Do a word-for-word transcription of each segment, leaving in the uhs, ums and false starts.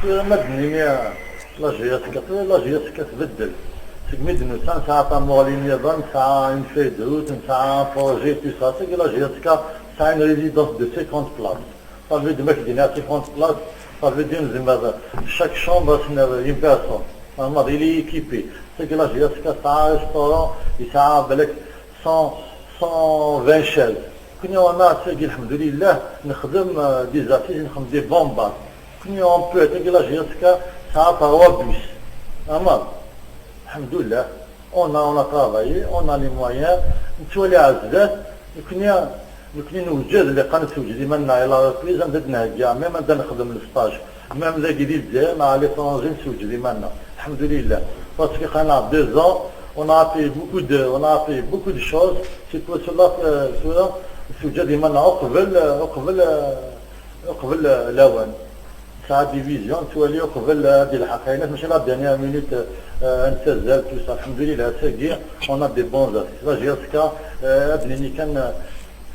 Tura ma d-nini la J S K, tura la J S K tbeddel. Segmi d-nusa nesɛa tamuɣli nniḍen, nesɛa une feuille de route, nesɛa un projet, tout ça. Tagi la J S K tesɛa une résidence de cinquante places. Ça veut dire ma k-d-iniɣ cinquante places, ça veut dire nezmer chaque chambre ad s-nerr une personne. Normal, il est équipé. Tagi la J S K tesɛa restaurant, yesɛa balak cent, cent vingt chaises. Nekkni on a, tagi, lḥemdulillah, nexdem, euh, des assises, nexdem des bons bars. Nekkni on peut, tagi la J S K tesɛa trois bus. Normal. Lḥemdulillah. On a, on a travaillé, on a les moyens. Nettwali ar zdat. Nekkni, nekkni newjed, ilaq ad nessewjed iman-nneɣ i la reprise, anda d-nhegga, même anda nexdem le stage. Même dagi di Lezzayer neɣ à l'étranger nessewjed iman-nneɣ. Lḥemdulillah. Parce que qqimeɣ deux ans, on a appris beaucoup de, on a appris beaucoup de choses. C'est pour cela que, euh, tura, nessewjed iman-nneɣ uqbel, euh, uqbel, euh, uqbel, euh, lawan. Nesɛa division, nettwali uqbel, euh, ad ilḥeq aynas, mačči la dernière minute, euh, ad nettazzal, tout ça. Lḥemdulillah, ass-agi, on a des bons assises. La J S K, euh, ad d-nini kan, euh,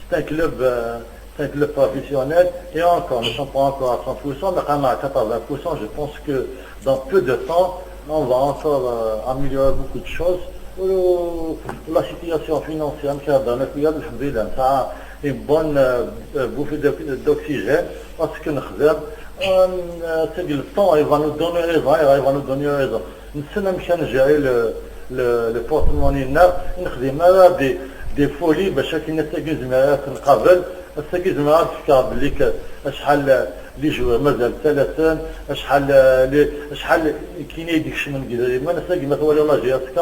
c'est un club, euh, c'est un club professionnel. Et encore, nous ne sommes pas encore à cent pour cent, mais quand même à quatre-vingts pour cent, je pense que dans peu de temps, on va encore, euh, améliorer beaucoup de choses. Euh, la situation financière, mačči d ayen akk, alḥemdulillah, nesɛa une bonne, euh, euh, bouffée de- d'oxygène, parce que nexdem, euh, euh, c'est que le temps, il va nous donner raison, il va nous donner raison. Nessen amek ad ngérer le, le, le porte-monnaie-nneɣ, ur nexdim ara des, des folies bac akken ass-agi nezmer ad t-nqabel, ass-agi zemreɣ ad d-fkeɣ belli k-, acḥal, euh, les joueurs mazal ttalasen, acḥal, euh, les, acḥal nekkini i d-ikecmen deg idrimen, ass-agi ma twaliḍ la J S K,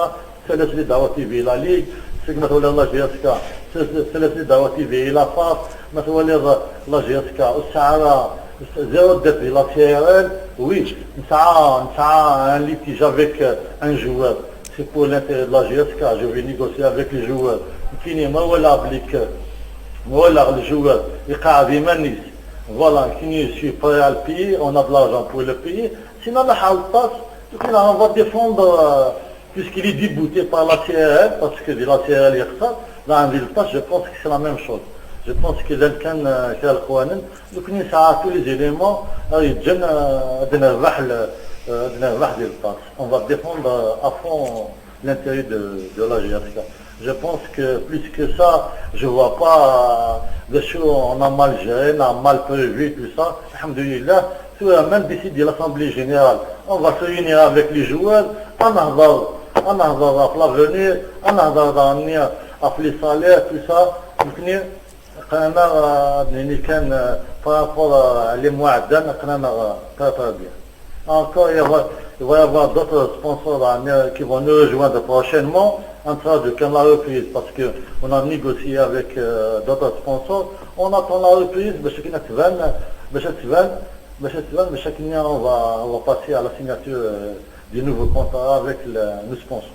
ttalasen les droits T V i la Ligue, ass-agi ma twaliḍ la J S K, ttalasen les droits T V i la FAF, ma twaliḍ la J S K, ur tesɛi ara zéro dette di la C R L, oui, nesɛa, nesɛa un litige avec, euh, un joueur, c'est pour l'intérêt de la J S K, je vais négocier avec les joueurs. Nekkini ma walaɣ belli k-, ma walaɣ le joueur iqeɛɛed iman-is, voilà, nekkini je suis prêt à le payer, on a de l'argent pour le payer, sinon la ḥal ṭas, nekkini on va défendre, euh, puisqu'il est débouté par la C R L, parce que di la C R L yexṣer, la di l'État, je pense que c'est la même chose. Je pense que llan kan, euh, kra lexwanen, nekkni nesɛa tous les éléments, euh, yeǧǧan, euh, ad nerbeḥ le, euh, ad nerbeḥ di l'État. On va défendre, euh, à fond l'intérêt de, de la J S K. Je pense que plus que ça, je vois pas, euh, de choses on a mal géré, on a mal prévu, tout ça. Alhamdulillah, tura même d'ici de l'Assemblée Générale, on va se réunir avec les joueurs, ad nehḍer, ad nehḍer ɣef l'avenir, ad nehḍer daɣen ɣef les salaires, tout ça. Nekkni, qqnen-aɣ, euh, ad nini kan, euh, par rapport à les mois ɛeddan, qqnen-aɣ, euh, très, très bien. Encore, il va, il va y avoir d'autres sponsors, euh, qui vont nous rejoindre prochainement. On sera de quand la reprise, parce que on a négocié avec, euh, d'autres sponsors. On attend la reprise, باش كنا تبان، باش تبان، باش تبان، باش كنا on va, on va passer à la signature, euh, du nouveau contrat avec le, nos sponsors.